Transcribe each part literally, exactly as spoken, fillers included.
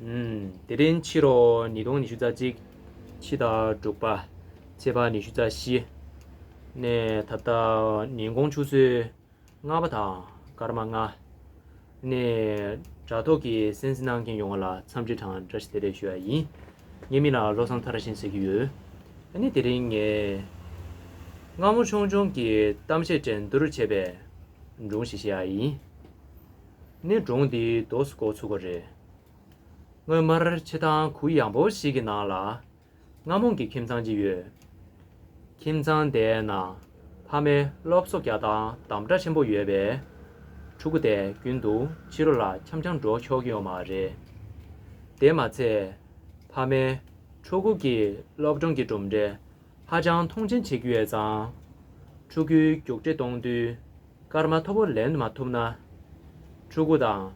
ཨུམ། དེ་རིང་ཕྱི་ལོ་ཉིས་སྟོང་ཉི་ཤུ་རྩ་གཅིག་ཕྱི་ཟླ་དྲུག་པ་ཚེས་པ་ཉི་ཤུ་རྩ་བཞི་ནས་ད་ལྟ་ཉིན་གུང་ཆུ་ཚོད་ལྔ་པ་དང་སྐར་མ་ལྔ་ནས་དྲ་ཐོག་གི་གསན་གཟིགས་གནང་མཁན་ཡོངས་ལ་འཚམས་འདྲི་དང་བཀྲ་ཤིས་བདེ་ལེགས་ཞུ་བ་ཡིན། ངའི་མིང་ལ་བློ་བཟང་མཐར་ཕྱིན་ཟེར་གྱི་ཡོད། ཨ་ནི་དེ་རིང་ངས་སྔ་མོ་ཆུང་ཆུང་གི་གཏམ་བཤད་འགྲན་བསྡུར་བྱས་པའི་སྒྲུང་ཞིག་བཤད་ཡ་ཡིན། ནི་སྒྲུང་འདི་རྡོག་སུ་འགོ་ཚུགས་པ་རེད། སྔོན་མར་ཆེ་ཐང་གུ་ཡངས་པོ་ཞིག་གི་ནང་ལ་རྔ་མོང་གི་ཁྱིམ་ཚང་ཅིག་ཡོད། ཁྱིམ་ཚང་དེའི་ནང་ཕ་མའི་སློབ་གསོ་རྒྱག་སྟངས་དམ་དྲག་ཆེན་པོ་ཡོད་པས། ཕྲུ་གུ་དེ་རྒྱུན་དུ་ཕྱི་ལོགས་ལ་འཆམ་འཆམ་འགྲོ་ཆོག་གི་ཡོད་མ་རེད། དེ་མ་ཚད། ཕ་མས་ཕྲུ་གུ་གི་སློབ་སྦྱོང་གི་གྲུབ་འབྲས་ཧ་ཅང་མཐོང་ཆེན་བྱེད་ཀྱི་ཡོད་ཙང་། ཕྲུ་གུའི་རྒྱུགས་སྤྲོད་གཏོང་དུས་སྐར་མ་མཐོ་པོ་ལེན་མ་ཐུབ་ན། ཕྲུ་གུ་དང་།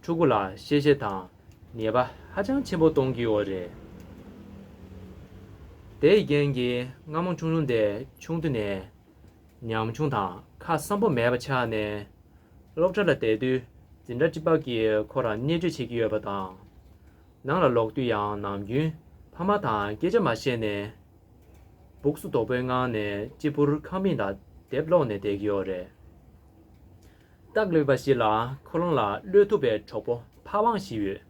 ཕྲུ་གུ་ལ་གཤེ་གཤེ་དང་ཉེས་པ་ཧ་ཅང་ཆེན་པོ་གཏོང་གི་ཡོད་རེད། དེའི་རྐྱེན་གྱིས་རྔ་མོང་ཆུང་ཆུང་དེ་ཆུང་དུས་ནས་ཉམ་ཆུང་དང་ཁ་གསང་པོ་མེད་པ་ཆགས་ནས། སློབ་གྲྭ་ལ་བསྡད་དུས་འཛིན་གྲྭ་གཅིག་པ་གིས་ཁོ་རང་བརྙས་བཅོས་བྱེད་ཀྱི་ཡོད་པ་དང་། ནང་ལ་ལོག་དུས་ཡང་ནམ་རྒྱུན་ཕ་མ་དང་སྐད་ཆ་མ་བཤད་ནས། སྦུག་སུ་དོག་པོའི་ངང་ནས་གཅིག་པུར་ཁང་མིག་དང་དེབ་ཀློག་ནས་བསྡད་ཀྱི་ཡོད་རེད། སྟག་ལུད་པ་ཞིག་ལ་ཁོ་རང་ལ་བློས་ཐུབ་པའི་གྲོགས་པོ་ཕ་ཝང་ཞིག་ཡོད།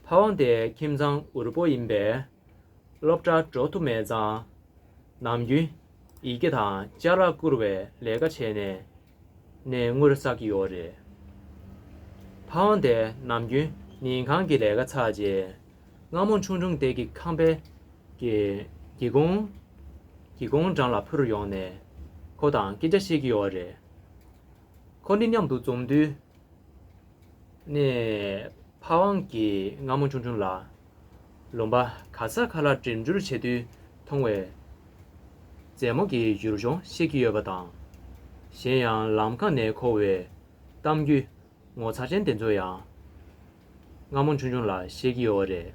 ཕ་ཝང་དེ་ཁྱིམ་ཚང་འུར་པོ་ཡིན་པས། སློབ་གྲྭར་འགྲོ་ཐུབ་མེད་ཙང་། ནམ་རྒྱུན་ཡི་གེ་དང་ཅ་ལག་བསྐུར་བའི་ལས་ཀ་བྱས་ནས་ནས་དངུལ་བསགས་ཀྱི་ཡོད་རེད། ཕ་ཝང་དེ་ནམ་རྒྱུན་ཉིན་གང་གི་ལས་ཀ་ཚར་རྗེས། རྔ་མོང་ཆུང་ཆུང་དེ་གི་ཁང་པའི་གི་སྒེའུ་ཁུང་སྒེའུ་ཁུང་འགྲམ་ལ་འཕུར་ཡོང་ནས་ཁོ་དང་སྐད་ཆ་བཤད་ཀྱི་ཡོད་རེད། ཁོ་གཉིས་མཉམ་དུ་འཛོམས་དུས། ནས་ཕ་ཝང་གིས་རྔ་མོང་ཆུང་ཆུང་ལ། ལུང་པ་ག་ས་ག་ལ་འགྲིམ་འགྲུལ་བྱེད་དུས་མཐོང་བའི་མཛེས་མོ་གི་ཡུལ་ལྗོངས་བཤད་ཀྱི་ཡོད་པ་དང་། གཞན་ཡང་ལམ་ཁ་ནས་འཁོར་བའི་གཏམ་རྒྱུད་ངོ་མཚར་ཅན་དེ་ཚོ་ཡང་རྔ་མོང་ཆུང་ཆུང་ལ་བཤད་ཀྱི་ཡོད་རེད།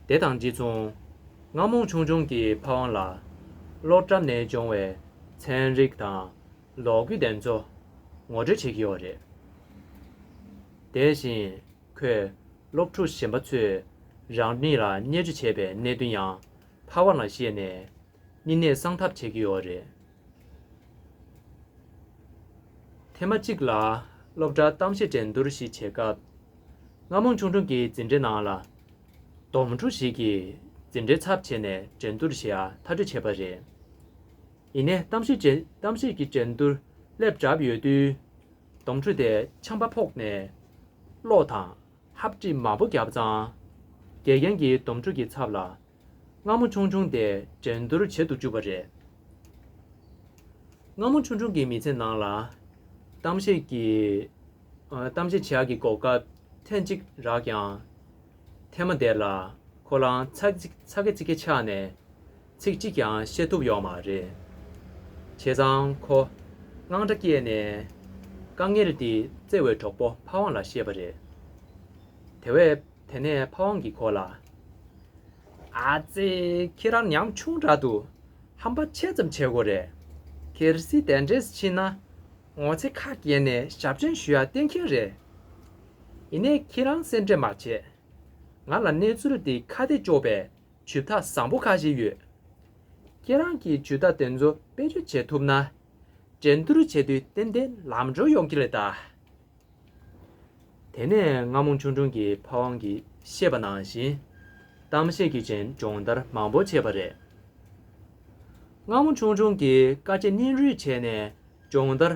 དེ་དང་གཅིག་མཚུངས། རྔ་མོང་ཆུང་ཆུང་གིས་ཕ་ཝང་ལ་སློབ་གྲྭ་ནས་སྦྱོང་བའི་ཚན་རིག་དང་ལོ་རྒྱུས་དེ་ཚོ་ངོ་སྤྲོད་བྱེད་ཀྱི་ཡོད་རེད། དེ་བཞིན་ཁོས་སློབ་ཕྲུག་གཞན་པ་ཚོས་རང་ཉིད་ལ་བརྙས་བཅོས་བྱས་པའི་གནད་དོན་ཡང་ཕ་ཝང་ལ་བཤད་ནས་སྨྱུང་གནས་གསང་ཐབས་བྱེད་ཀྱི་ཡོད་རེད། ཐེངས་མ་གཅིག་ལ་སློབ་གྲྭར་གཏམ་བཤད་འགྲན་བསྡུར་ཞིག་བྱེད་སྐབས། རྔ་མོང་ཆུང་ཆུང་གི་འཛིན་གྲྭའི་ནང་ལ་དོམ་ཕྲུག་ཞིག་གིས་འཛིན་གྲྭའི་ཚབ་བྱས་ནས་འགྲན་བསྡུར་བྱེད་ཡ་མཐའ་སྐྲོད་བྱས་པ་རེད། ཡིན་ནའི་གཏམ་བཤད་འགྲན་གཏམ་བཤད་ཀྱི་འགྲན་བསྡུར་སླེབས་གྲབས་ཡོད་དུས། དོམ་ཕྲུག་དེ་ཆམ་པ་ཕོག་ནས་གློ་དང་ཧབ་སྦྲིད་མང་པོ་བརྒྱབ་ཙང་། དགེ་རྒན་གྱིས་དོམ་ཕྲུག་གི་ཚབ་ལ་རྔ་མོང་ཆུང་ཆུང་དེ་འགྲན་བསྡུར་བྱེད་དུ་བཅུག་པ་རེད། རྔ་མོང་ཆུང་ཆུང་གི་མི་ཚེ་ནང་ལ་གཏམ་བཤད་ཀྱི་ཨ་གཏམ་བཤད་བྱེད་ཡག་གི་གོ་སྐབས་ཐེངས་གཅིག་རག་ཀྱང་། ཐེངས་མ་དེ་ལ་ཁོ་རང་ཚ་གི་ཚ་གི་ཚིག་གི་ཆགས་ནས་ཚིག་གཅིག་ཀྱང་བཤད་ཐུབ་ཡོད་མ་རེད། བྱས་ཙང་ཁོ་དངངས་སྐྲག་སྐྱེས་ནས་དཀའ་ངལ་དེ་བརྩེ་བའི་གྲོགས་པོ་ཕ་ཝང་ལ་བཤད་པ་རེད། དེ་བས་དེ་ནས་ཕ་ཝང་གིས་ཁོ་ལ། ཨ་ཙི། ཁྱེད་རང་ཉམ་ཆུང་དྲགས་འདུག་ཧམ་པ་ཆེ་ཙམ་བྱེད་དགོས་རེད། གལ་སྲིད་དེ་འདྲས་ཕྱིན་ན་ངོ་ཚ་ཁ་གྱེས་ནས་ཞབས་ཕྱི་ཞུ་ཡ་གཏན་འཁེལ་རེད། ཡིན་ནའི་ཁྱེད་རང་སེམས་ཁྲལ་མ་བྱེད། ང་ལ་གནས་ཚུལ་འདི་ཁ་གཏད་གཅོག་པའི་ཇུས་ཐག་བཟང་པོ་ཁ་ཤས་ཡོད། ཁྱེད་རང་གིས་ཇུས་ཐག་དེ་ཚོ་བེད་སྤྱོད་བྱེད་ཐུབ་ན། འགྲན་བསྡུར་བྱེད་དུས་ཏན་ཏན་ལམ་འགྲོ་ཡོང་གི་རེད་ད། དེ་ནས་རྔ་མོང་ཆུང་ཆུང་གིས་ཕ་ཝང་གིས་བཤད་པ་ནང་བཞིན་གཏམ་བཤད་ཀྱི་རྗེས་སྦྱོང་བརྡར་མང་པོ་བྱས་པ་རེད། རྔ་མོང་ཆུང་ཆུང་གིས་དཀའ་སྤྱད་སྙིང་རུས་བྱས་ནས་སྦྱོང་བརྡར་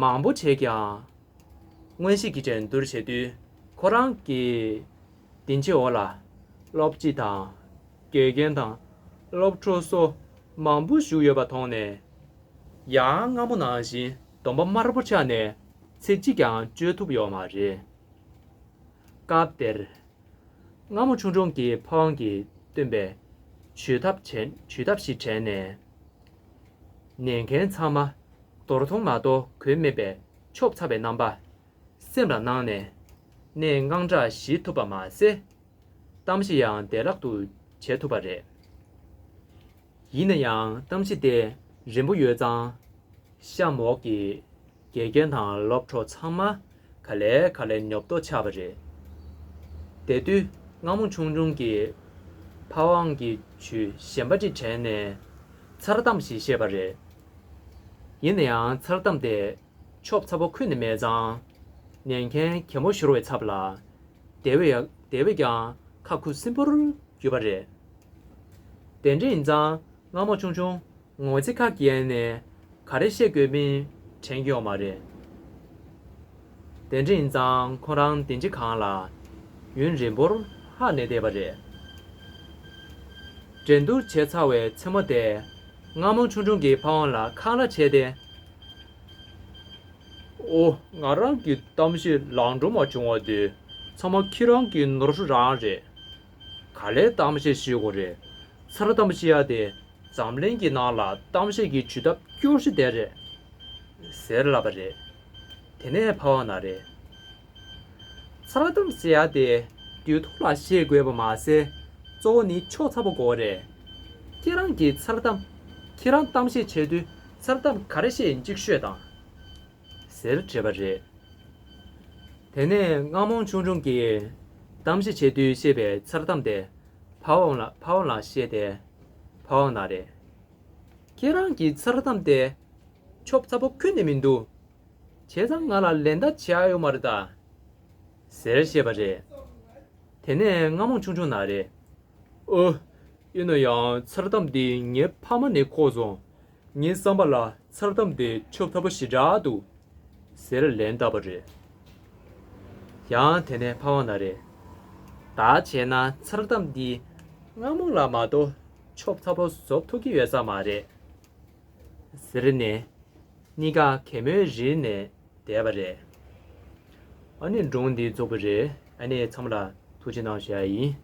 མང་པོ་བྱས་ཀྱང་། མངོན་ཤེས་ཀྱི་འགྲན་བསྡུར་བྱེད་དུས་ཁོ་རང་གི་སྡིངས་ཆའི་འོག་ལ་སློབ་སྤྱི་དང་། དགེ་རྒན་དང་། སློབ་ཕྲུག་སོགས་མང་པོ་བཞུགས་ཡོད་པ་མཐོང་ནས། ཡང་སྔ་མོ་ནང་བཞིན་གདོང་པ་དམར་པོ་ཆགས་ནས་ཚིག་གཅིག་ཀྱང་བརྗོད་ཐུབ་ཡོད་མ་རེད། སྐབས་དེར། སྔ་མོ་ཆུང་ཆུང་གིས་ཕ་ཝང་གིས་བཏོན་པའི་ཇུས་ཐབས་བྱས་ཇུས་ཐབས་ཤིག་དྲན་ནས། ཉན་མཁན་ཚང་མ་འདོར་མཐོང་མ་གཏོགས་གོ་མེད་པའི་ཆོབ་ཚ་བའི་རྣམ་པ། སེམས་ལ་སྣང་ནས། ནས་དངངས་སྐྲག་ཞི་ཐུབ་པ་མ་ཟད། གཏམ་བཤད་ཡང་བདེ་བླག་ཏུ་བྱེད་ཐུབ་པ་རེད། ཡིན་ན་ཡང་གཏམ་བཤད་དེ་རན་པོ་ཡོད་ཙང་། གཤམ་འོག་གི་དགེ་རྒན་དང་སློབ་གྲོགས་ཚང་མ་ག་ལེ་ག་ལེ་ཉོབ་ཏོ་ཆགས་པ་རེད། དེ་དུས་རྔ་མོང་ཆུང་ཆུང་གིས་ཕ་ཝང་གི་ཇུས་གཞན་པ་ཅིག་དྲན་ནས་ཚར་གཏམ་ཞིག་བཤད་པ་རེད། ཡིན་ན་ཡང་ཚར་གཏམ་དེ་ཆོབ་ཚ་པོ་ཁུར་ནས་མེད་ཙང་། ཉན་མཁན་གད་མོ་ཤོར་བའི་ཚབ་ལ། དེ་བས་ཡང་དེ་བས་ཀྱང་ཁ་ཁུ་སིམ་པོར་གྱུར་པ་རེད། དེ་འདྲ་ཡིན་ཙང་རྔ་མོང་ཆུང་ཆུང་ངོ་ཚ་ཁ་བརྒྱབ་ནས་ག་རེ་བཤད་དགོས་མིན་དྲན་གྱི་ཡོད་མ་རེད། དེ་འདྲ་ཡིན་ཙང་ཁོ་རང་དེ་འཇིགས་སྒང་ལ་ཡུན་རིང་པོར་ཧ་ནས་བསྡད་པ་རེད། འགྲན་བསྡུར་བྱས་ཚར་བའི་མཚན་མོ་དེ། རྔ་མོང་ཆུང་ཆུང་གིས་ཕ་ཝང་ལ་འཁང་ར་བྱས་ཏེ། ཨོ། ང་རང་གི་གཏམ་བཤད་ལམ་འགྲོ་མ་བྱུང་བ་དེ་ཚང་མ་ཁྱེད་རང་གི་ནོར་འཁྲུལ་རང་རེད། ག་ལེར་གཏམ་བཤད་བཤད་དགོས་རེད། ཚར་གཏམ་བཤད་ཡ་དེ་འཛམ་གླིང་གི་ནང་ལ་གཏམ་བཤད་ཀྱི་ཇུས་ཐབས་སྐྱོ་ཤོས་དེ་རེད། ཟེར་ལབ་པ་རེད། དེ་ནས་ཕ་ཝང་ན་རེད། ཚར་གཏམ་ཟེར་ཡ་དེ་དུས་ཐོག་ལ་བཤད་དགོས་པ་མ་ཟད། གཙོ་བོ་ནི་ཆོབ་ཚ་པོ་དགོས་རེད། ཁྱེད་རང་གིས་ཚར་གཏམ། ཁྱེད་རང་གཏམ་བཤད་བྱེད་དུས་ཚར་གཏམ་ག་རེ་བཤད་ཡིན་གཅིག་ཤོད་དང་། ཟེར་དྲིས་པ་རེད། དེ་ནས་རྔ་མོང་ཆུང་ཆུང་གིས་གཏམ་བཤད་བྱེད་དུས་བཤད་པའི་ཚར་གཏམ་དེ་ཕ་ཝང་ལ་ཕ་ཝང་ལ་བཤད་དེ། ཕ་ཝང་ན་རེད། ཁྱེད་རང་གི་ཚར་གཏམ་དེ་ཆོབ་ཚ་པོ་ཁུར་ནས་མི་འདུག་བྱས་ཙང་ང་ལ་ལན་བརྡ་བྱེད་ཡ་ཡོད་མ་རེད་ད། ཟེར་བཤད་པ་རེད། དེ་ནས་རྔ་མོང་ཆུང་ཆུང་ན་རེད། ཨོ། ཡིན་ན་ཡང་ཚར་གཏམ་འདི་ངའི་ཕ་མ་ནས་གོ་སོང་། ངའི་བསམ་པ་ལ་ཚར་གཏམ་དེ་ཆོབ་ཚ་པོ་ཞེ་དྲག་འདུག་ཟེར་ལན་བཏབ་པ་རེད། ཡང་དེ་ནས་ཕ་ཝང་ན་རེད། ད་བྱས་ན་ཚར་གཏམ་འདི་རྔ་མོང་ལ་མ་གཏོགས་ཆོབ་ཚ་པོ་བཟོ་ཐུབ་ཀྱི་ཡོད་ས་མ་རེད། ཟེར་ནས་གཉིས་ཀ་གད་མོའི་རིལ་ནས་བསྡད་པ་རེད། ཨ་ནི་སྒྲུང་འདི་རྫོགས་པ་རེད། ཨ་ནི་ཚང་མ་ལ་ཐུགས་རྗེ་གནང་ཞུ་ཡ་ཡིན།